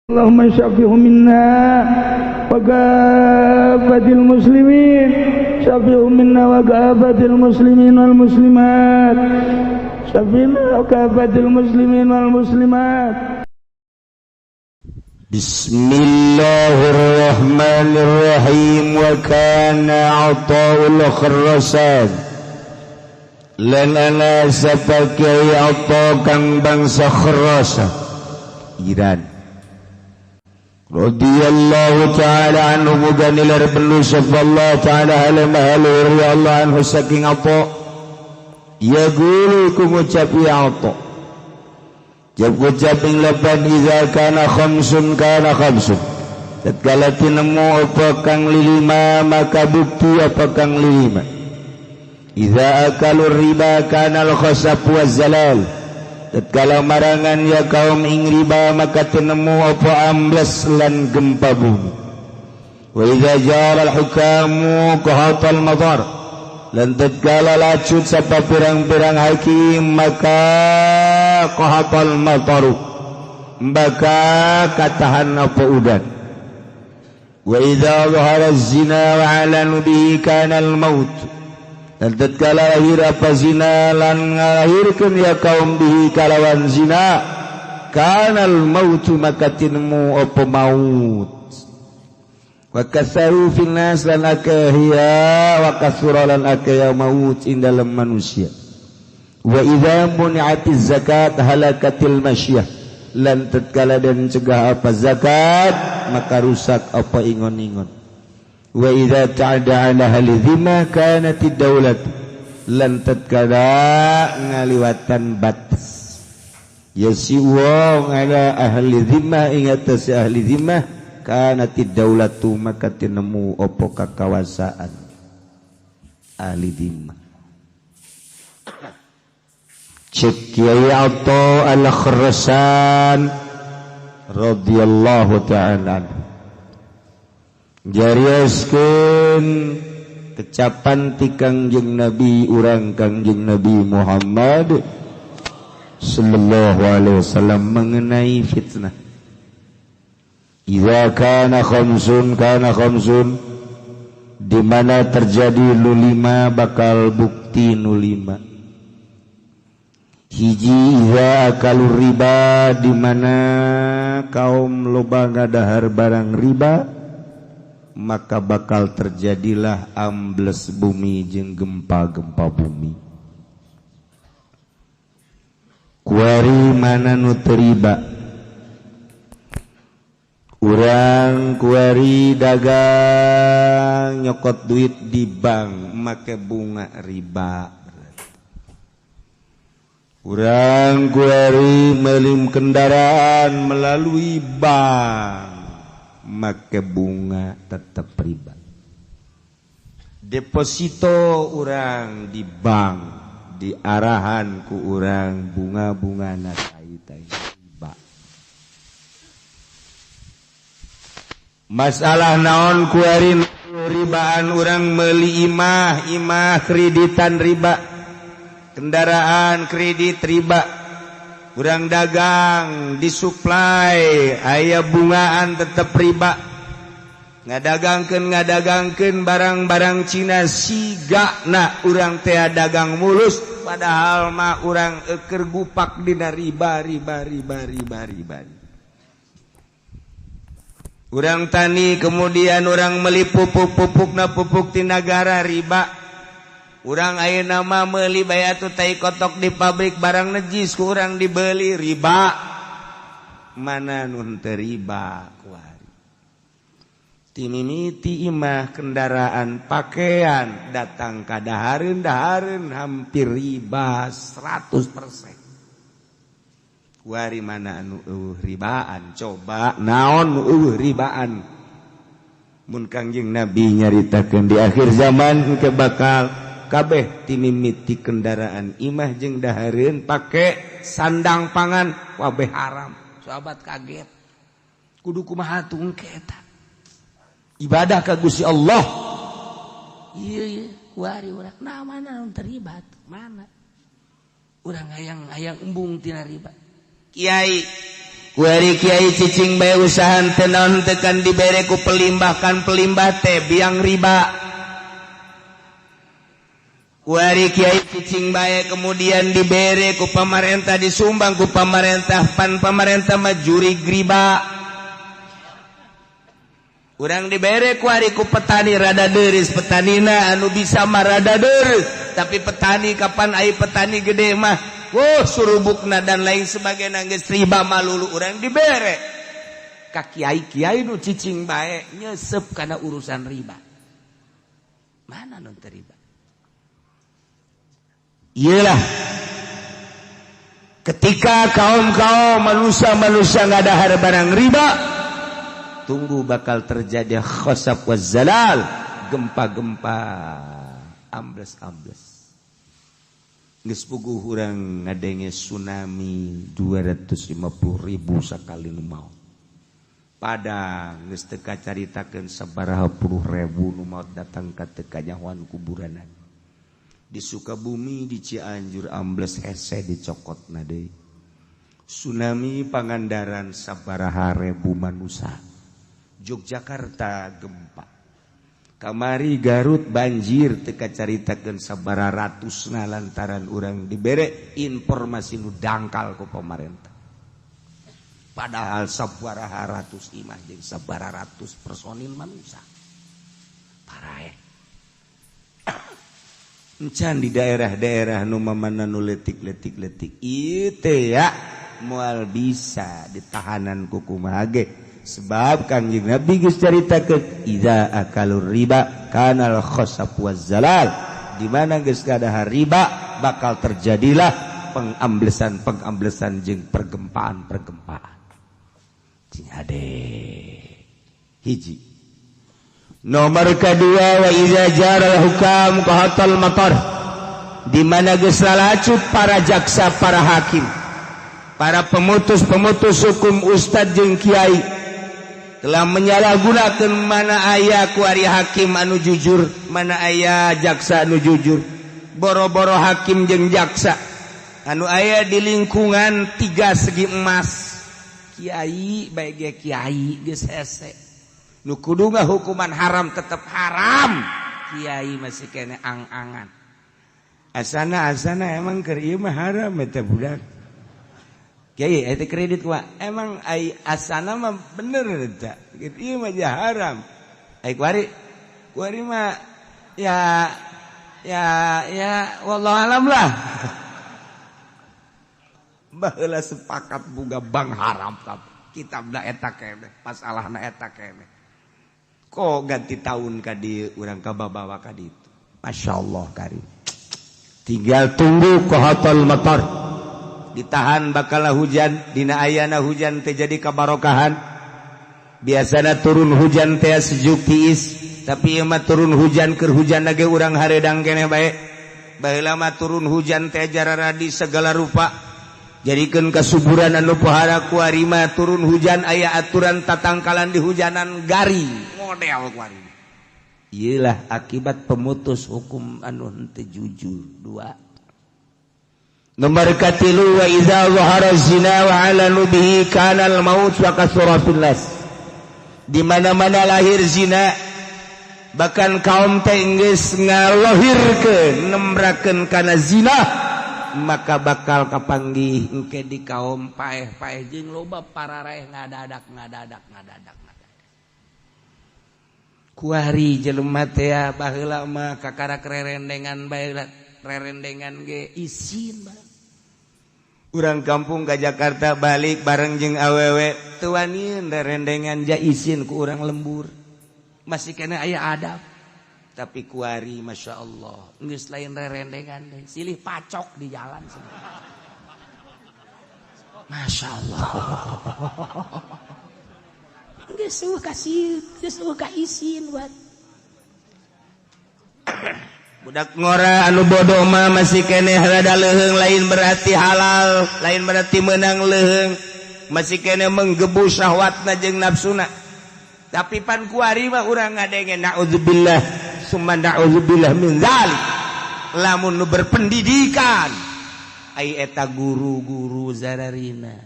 اللهم شفه منا وكافة المسلمين، شفه منا وكافة المسلمين والمسلمات، شفنا وكافة المسلمين والمسلمات. بسم الله الرحمن الرحيم. وكان عطاء الخراسان lan ana sapa Kiai Atha kang bangsa Khurasan Iran radhiyallahu ta'ala anhu, muga nilar perlu sapa Allah ta'ala haluhur ya Allah anhu saking apa ya guru ku ngucap ya Atha jab ngucap ing lapan iza kana khamsun kana khamsun, tatkala tinemu apa kang lima maka bukti apa kang lima. Iza akalur riba kana al-khasab wa zalal, tatkala marangan ya kaum ing riba maka tinemu apa ambles lan gempa bumi. Wa iza jara al-hukamu qahatal madar, lan tatkala lacut sapa pirang-pirang hakim maka qahatal mataru, maka katahan apa udan. Wa idza zahara az-zina wa alanu bihi kana al-maut, dan tatkala lahir apa zina lan ngalahirkeun ya kaum bihi kalawan zina kana al-maut maka tinemu apa maut. Wa kasaru fil nas lan akhiya wa kasura lan akhiya maut ing dalam manusia. Wa idza muni'atiz zakat halakatil masyah, lan tatkala dan cegah apa zakat maka rusak apa ingon-ingon. Wa idza ta'ada ala ahli dhimma kanatid daulat, lan tatkala ngaliwatan batas ya si wong ala ahli dhimma ing atas ahli dhimma kanatid daulatu maka tinemu apa kakawasaan ahli dhimma. Cek Kiai Atha Al-Khurasan radhiyallahu ta'ala jariaskeun kecapan ti Kangjeng Nabi urang Kangjeng Nabi Muhammad sallallahu alaihi wasallam mengenai fitnah. Idza kana khamsun kana khamsun, di mana terjadi nu lima bakal bukti nu lima. Hiji idza akalur riba, di mana kaum loba ngadahar barang riba maka bakal terjadilah ambles bumi jeung gempa-gempa bumi. Kuari mana nu teu riba? Urang kuari dagang nyokot duit di bank make bunga riba. Urang kuari meuli kendaraan melalui bank make bunga tetep riba. Deposito urang di bank diarahan ku urang bunga-bungana tai-tai riba. Masalah naon kuari ribaan urang meuli imah, imah kreditan riba, kendaraan kredit riba, urang dagang disuplai aya bungaan tetep riba, ngadagangkeun barang-barang Cina sigana urang teh dagang mulus padahal mah urang eukeur gupak dina riba riba riba riba riba. Urang tani kemudian urang meuli pupuk-pupukna pupuk ti nagara riba. Urang ayeuna mah meuli bayatu tai kotok di pabrik barang najis ku urang dibeli riba. Mana nu henteu riba kuari? Timimiti imah kendaraan pakaian datang ka dahareun dahareun hampir riba 100%. Kuari mana anu eueuh ribaan? Coba naon nu eueuh ribaan? Mun Kangjeng Nabi nyaritakeun di akhir zaman engke bakal kabeh timimiti kendaraan imah jeung dahareun pake sandang pangan kabeh haram. Sahabat kaget. Kudu kumaha tuh engke eta? Ibadah ka Gusti Allah. Ieu ieu kuari urang nah mana nu terlibat? Mana? Urang hayang hayang embung tina riba. Kiai Kuari kiai cicing bae usahan teu naon teu kan dibere ku pelimbah, kan pelimbah teh biang riba. Kuari kiai cicing bae kemudian dibere ku pamarentah, disumbang ku pamarentah, pan pamarentah mah jurig riba. Urang dibere kuari ku petani rada deris, petanina anu bisa mah rada deris, tapi petani kapan ai petani gede mah wuh surubukna dan lain sebagainya geus riba malulu urang dibere. Ka kiai-kiai nu cicing bae nyesep kana urusan riba. Mana nu teu riba? Iyalah ketika kaum-kaum manusia-manusia ngadahar barang riba, tunggu bakal terjadi khosab waz zalal, gempa-gempa, ambles-ambles. Geus puguh urang ngadenge tsunami 250.000 sakali nu maot. Padang geus teu kacaritakeun sabaraha puluh ribu nu maot datang ka teu kanyahoan kuburanan. Di Sukabumi, di Cianjur ambles hese dicokotna deui. Tsunami Pangandaran sabaraha ribu manusia. Yogyakarta gempa. Kamari Garut banjir teu kacaritakeun sabaraha ratusna lantaran urang dibere informasi nu dangkal ku pamarentah. Padahal sabaraha ratus imah jeung sabaraha ratus personil manusia. Paraeh. Encan di daerah-daerah nu mamana nu leutik-leutik-leutik ieu teh ya moal bisa ditahanan ku kumaha ge. Sebab Kangjeng Nabi geus caritakeun idza akalur riba kanal khasab waz zalal, di mana geus kadahar riba bakal terjadilah pengamblesan-pengamblesan jeung pergempaan-pergempaan. Cing hade. Hiji. Nomor kedua wa idza jaral hukam qahatal matar, di mana geus lalacut para jaksa, para hakim, para pemutus-pemutus hukum, ustad jeung kiai telah menyalahgunakan. Mana aya kuari hakim anu jujur, mana aya jaksa anu jujur? Boro-boro hakim jeung jaksa anu aya di lingkungan tiga segi emas, kiai bae ge kiai geus hese. Nu kudu hukuman haram tetep haram, kiai masih kene ang-angan. Asana asana emang keur ieu mah haram eta budak. Kiai eta kredit kumaha? Emang ai asana mah bener eta. Gitu ieu mah haram. Ai kuari kuari mah ya ya ya wallahu alam lah. Baheula sepakat boga bank haram kitabna eta keneh, masalahna eta keneh. Kok ganti tahun ka dieu urang kababawa ka ditu. Masyaallah karim. Tinggal tunggu qahatal matar. Ditahan bakal hujan, dina ayana hujan teh jadi kabarokahan. Biasana turun hujan teh sejuk tiis, tapi ieu mah turun hujan keur hujan ge urang haredang keneh bae. Baheula mah turun hujan teh jararadi segala rupa. Jadikeun kasuburan anu pohara, kuari mah turun hujan aya aturan tatangkalan di hujanan garing model kuari. Iyalah akibat pemutus hukum anu henteu jujur. Dua. Nomor katilu wa idza zahara zina wa alanu bihi kana al maut wa kasura fil nas. Di mana-mana lahir zina, bahkan kaum teh geus ngalohirkeun nembrakeun kana zina, maka bakal kapanggih engke di kaum paeh-paeh jeung loba pararaeh ngadadak ngadadak ngadadak ngadadak. Kuari jelema teh baheula mah kakara rerendengan bae, rerendengan ge isin bae. Urang kampung ka Jakarta balik bareng jeung awewe teu wanian rerendengan ja isin ku urang lembur. Masih kena aya adab. Tapi kuari Masya Allah geus lain rerendengan deh, silih pacok di jalan. Masya Allah geus eueuh kasih, geus eueuh ka isin buat budak ngora anu bodoh mah masih keneh rada leuheung, lain berarti halal, lain berarti menang leuheung, masih keneh menggebu syahwatna jeung nafsuna. Tapi pan kuari mah urang ngadenge naudzubillah summa naudzubillah min dzalik. Lamun nu berpendidikan ai eta guru-guru zararina.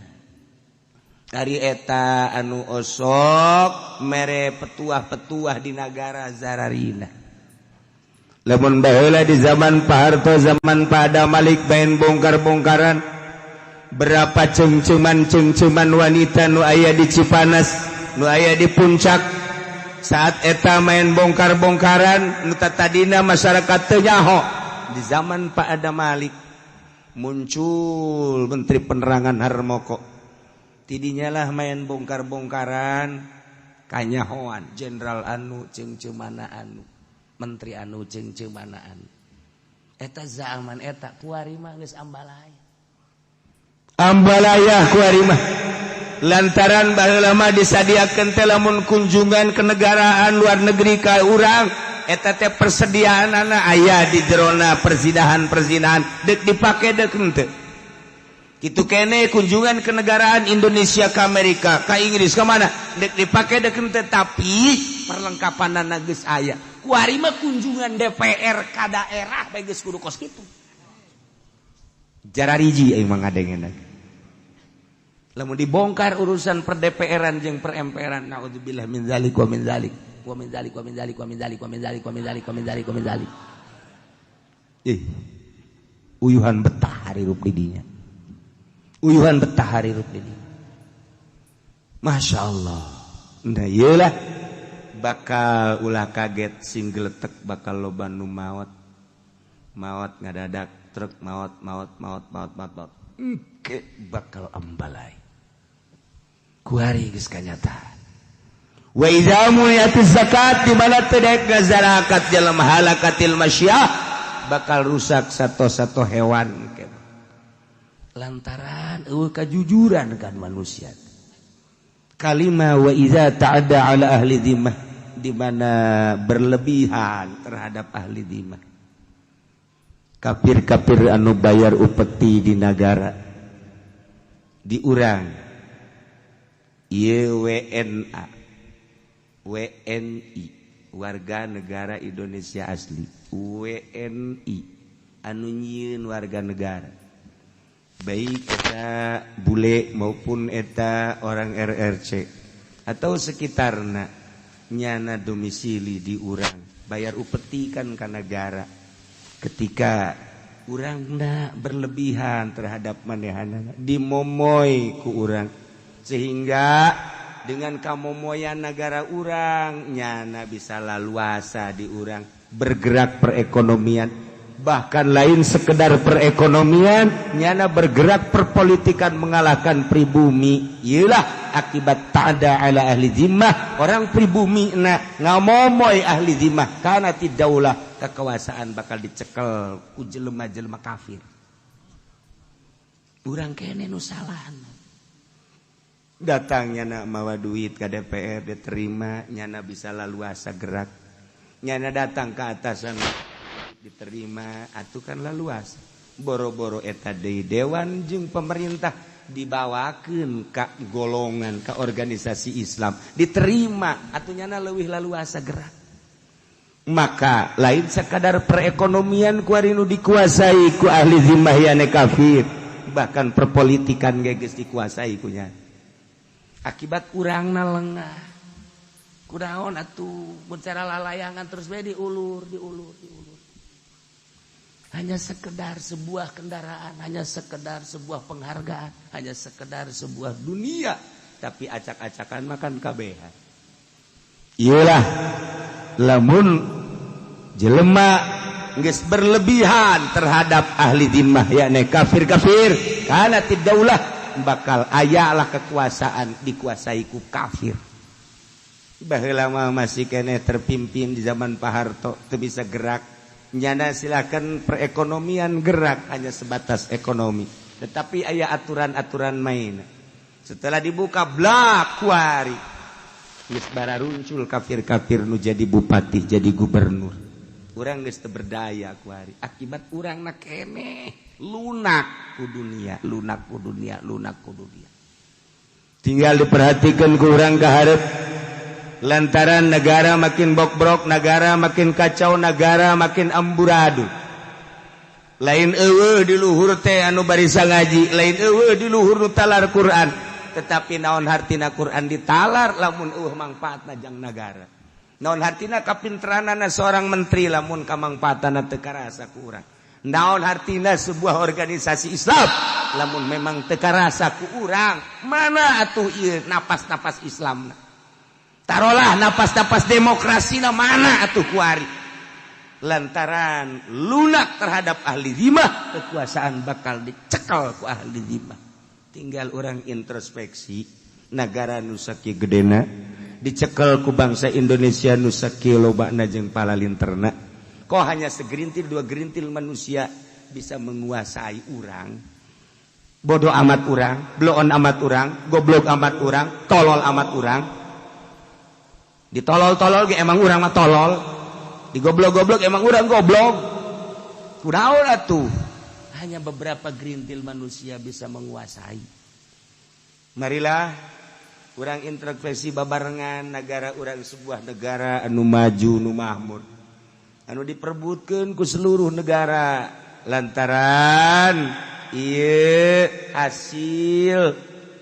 Dari eta anu osok mere petuah-petuah di nagara zararina. Lamun baheula di zaman Pak Harto, zaman Pak Adam Malik, main bongkar-bongkaran, berapa cengceman-cengceman wanita nu aya di Cipanas, nu aya di Puncak. Saat eta main bongkar-bongkaran, nu tadina masyarakat teu nyaho. Di zaman Pak Adam Malik muncul Menteri Penerangan Harmoko. Tidinya lah main bongkar-bongkaran, kanyahoan jenderal anu cengcemana anu, menteri anu cengcemana anu. Eta zaman eta, kuari mah geus ambalaya. Ambalaya kuari mah, lantaran baheula mah disadiakeun teh lamun kunjungan kenegaraan luar negeri ka urang, eta teh persediaanana aya di jerona perzinahan-perzinahan, dek dipake dek henteu. Kitu kene kunjungan kenegaraan Indonesia ke Amerika, ke Inggris, ke mana, dek dipake dek henteu, tapi perlengkapanana geus aya. Kuari mah kunjungan DPR ka daerah bae geus kudu kos kitu. Jarariji aing mah ngadengena. Lamun dibongkar urusan per DPR-an jeung per MPR-an, naudzubillah min zalik wa min zalik wa min zalik wa min zalik wa min zalik wa min zalik wa min zalik wa min zalik wa min zalik. Ih, uyuhan betah hirup di dinya. Uyuhan betah hirup di dinya. Masya Allah. Nah iyalah, bakal ulah kaget sing geletek, bakal loba nu maot. Maot ngadadak truk, maot maot maot maot maot maot. Engke bakal ambalai. Kuari geus kanyataan. Wa idza muniyatiz zakat, di mana teu daek ngazarakat jelema, halakatil masyah, bakal rusak sato-sato hewan lantaran eueuh kajujuran kan manusia. Kalima wa idza ta'adda ala ahli dhimmah, di mana berlebihan terhadap ahli dhimmah. Kafir-kafir anu bayar upeti di nagara di urang ieu WNA WNI, warga negara Indonesia asli, WNI anu nyieun warga negara, baik eta bule maupun eta orang RRC atau sekitarna, nyana domisili di urang, bayar upeti kan ka negara. Ketika urangna berlebihan terhadap manehanana, dimomoy ku urang, sehingga dengan kamomoyan negara urang, nyana bisa laluasa di urang bergerak perekonomian, bahkan lain sekedar perekonomian, nyana bergerak perpolitikan mengalahkan pribumi. Iyalah akibat ta'ada ala ahli zimmah, orang pribumi na ngamomoy ahli zimmah, karena tidaulah kekuasaan bakal dicekel ku jelema-jelema kafir. Urang kene nu salah. Datang nyana mawa duit ke DPR, diterima, nyana bisa laluasa gerak. Nyana datang ke atasan diterima, atuh kan laluasa. Boro-boro eta deui dewan jeung pemerintah dibawakeun ka golongan, ka organisasi Islam, diterima, atuh nyana leuwih laluasa gerak. Maka lain sekadar perekonomian kuari nu dikuasai ku ahli zimmah yane kafir, bahkan perpolitikan ge geus dikuasai ku nya. Akibat urangna lengah. Kunaon atuh mun cara lalayangan terus bae diulur, diulur, diulur. Hanya sekedar sebuah kendaraan, hanya sekedar sebuah penghargaan, hanya sekedar sebuah dunia, tapi acak-acakan makan kabehan. Iyalah lamun jelema geus berlebihan terhadap ahli zimmah yakni kafir-kafir, kana tidaulah bakal ayalah kekuasaan dikuasai ku kafir. Baheula mah masih keneh terpimpin di zaman Pak Harto teu bisa gerak. Nyana silakan perekonomian gerak hanya sebatas ekonomi, tetapi aya aturan-aturan main. Setelah dibuka blak kuari geus bararuncul kafir-kafir nu jadi bupati, jadi gubernur. Urang geus teu berdaya kuari akibat urangna keneh lunak ku dunia, lunak ku dunia, lunak ku dunia. Tinggal diperhatikan ku urang ka hareup. Lantaran negara makin bokbrok, negara makin kacau, negara makin amburadul. Lain eueuh di luhur teh anu barisa ngaji, lain eueuh di luhur nu talar Quran. Tetapi naon hartina Quran ditalar lamun eueuh mangfaatna jang nagara. Naon hartina kapinteranana seorang menteri lamun kamangfaatana teu karasa ku urang. Naon hartina sebuah organisasi Islam lamun memang teu karasa ku urang. Mana atuh ieu napas-napas Islamna? Tarolah napas-napas demokrasina mana atuh kuari? Lantaran lunak terhadap ahli zimah, kekuasaan bakal dicekal ku ahli zimah. Tinggal orang introspeksi negara nu sakieu gedena dicekel ku bangsa Indonesia nu sakieu lobana jeung palalinterna. Kok hanya segerintil dua gerintil manusia bisa menguasai urang? Bodoh amat urang, bloon amat urang, goblok amat urang, tolol amat urang. Ditolol-tolol ge emang urang mah tolol. Digoblok-goblok emang urang goblok. Kunaon atuh? Hanya beberapa gerintil manusia bisa menguasai. Marilah urang introspeksi babarengan negara urang, sebuah negara anu maju, nu makmur, anu diperbutkeun ku seluruh negara lantaran ieu hasil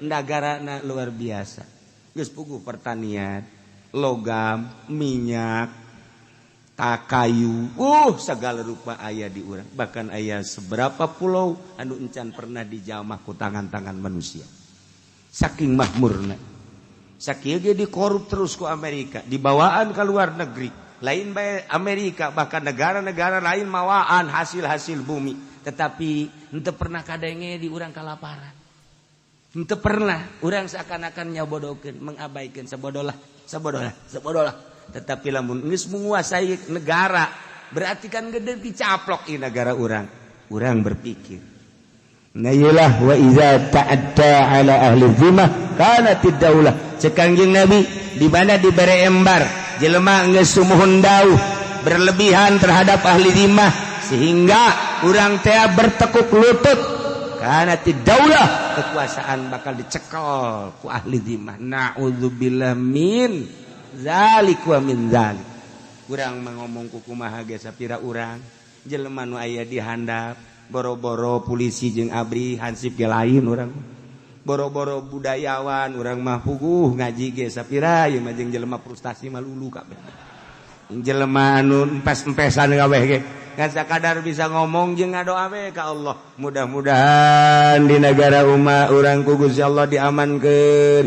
negarana luar biasa. Geus puguh pertanian, logam, minyak, kayu, segala rupa aya di urang. Bahkan aya seberapa pulau anu encan pernah dijamah ku tangan-tangan manusia. Saking makmurna. Sakieu ge dikorup terus ku Amerika, dibawaan ke luar negeri. Lain bae Amerika, bahkan negara-negara lain mawaan hasil-hasil bumi. Tetapi henteu pernah kadenge di urang kalaparan. Henteu pernah urang seakan-akan nyabodokeun, mengabaikan sabodolah, sabodolah, sabodolah. Tetapi lamun geus menguasai negara, berarti kan gede dicaplok di negara urang. Urang berpikir, nah iyalah wa iza ta'adda ala ahli zimmah kanatid daulah. Cek Kangjeng Nabi, di mana dibere embar jelema geus sumuhun dauh berlebihan terhadap ahli zimmah sehingga urang teh bertekuk lutut, kanatid daulah, kekuasaan bakal dicekel ku ahli zimmah. Na'udzubillah min zalik wa min zalik. Urang mah ngomong ku kumaha ge sapira urang jelema nu aya di handap, boro-boro polisi jeung abri, hansip ge lain urang. Boro-boro budayawan, urang mah puguh ngaji ge sapira ieu mah jeung jelema frustasi mah lulu kabeh. Jelema anu empes-empesan kabeh ge ngan sakadar bisa ngomong jeung ngadoa we ka Allah. Mudah-mudahan di negara umat urang ku Gusti Allah diamankeun,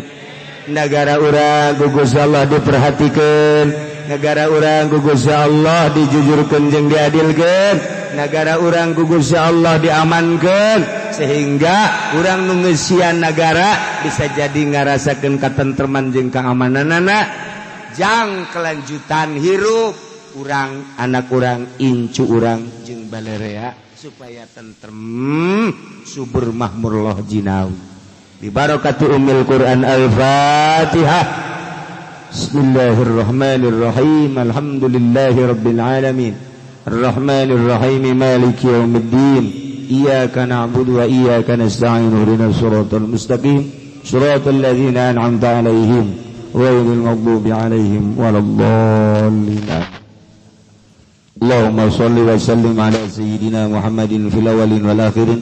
negara urang ku Gusti Allah diperhatikeun, negara urang ku Gusti Allah dijujurkeun jeung diadilkeun, negara urang ku Gusti Allah diamankeun, sehingga urang nu ngeusian negara bisa jadi ngarasakeun katentreman jeung keamananana jang kelanjutan hirup urang, anak urang, incu urang jeung balerea, supaya tentrem, subur, makmur loh jinawi. Bi barakati ummil Quran. Al-Fatihah. Bismillahirrahmanirrahim. Alhamdulillahi rabbil alamin. Arrahmanirrahim, maliki yaumiddin. Iyyaka na'budu wa iyyaka nasta'in. Ihdinas siratal mustaqim. Siratal ladzina an'amta 'alaihim ghairil maghdubi 'alaihim waladdallin. Allahumma shalli wa sallim ala sayyidina Muhammadin fil awwalin wal akhirin.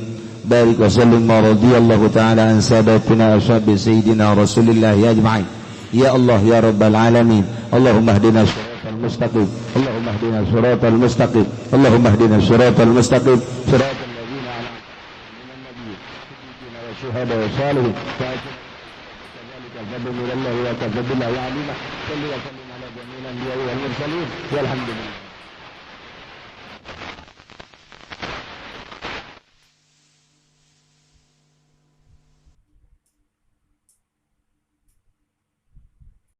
Barik wa sallim wa radiyallahu ta'ala an sadatina ashabi sayyidina Rasulillah ajma'in. Ya Allah ya Rabbal alamin. Allahumma hdina siratal mustaqim. Allahumma hdina siratal mustaqim. Allahumma hdina siratal mustaqim. Siratal ladzina an'amta 'alaihim minan nabiyyin wa syuhada wa salihin. Kadzalika al-fadlu minallahi wa kafa billahi alima. Salli wa sallim ala jami'il anbiya'i wal mursalin. Walhamdulillah.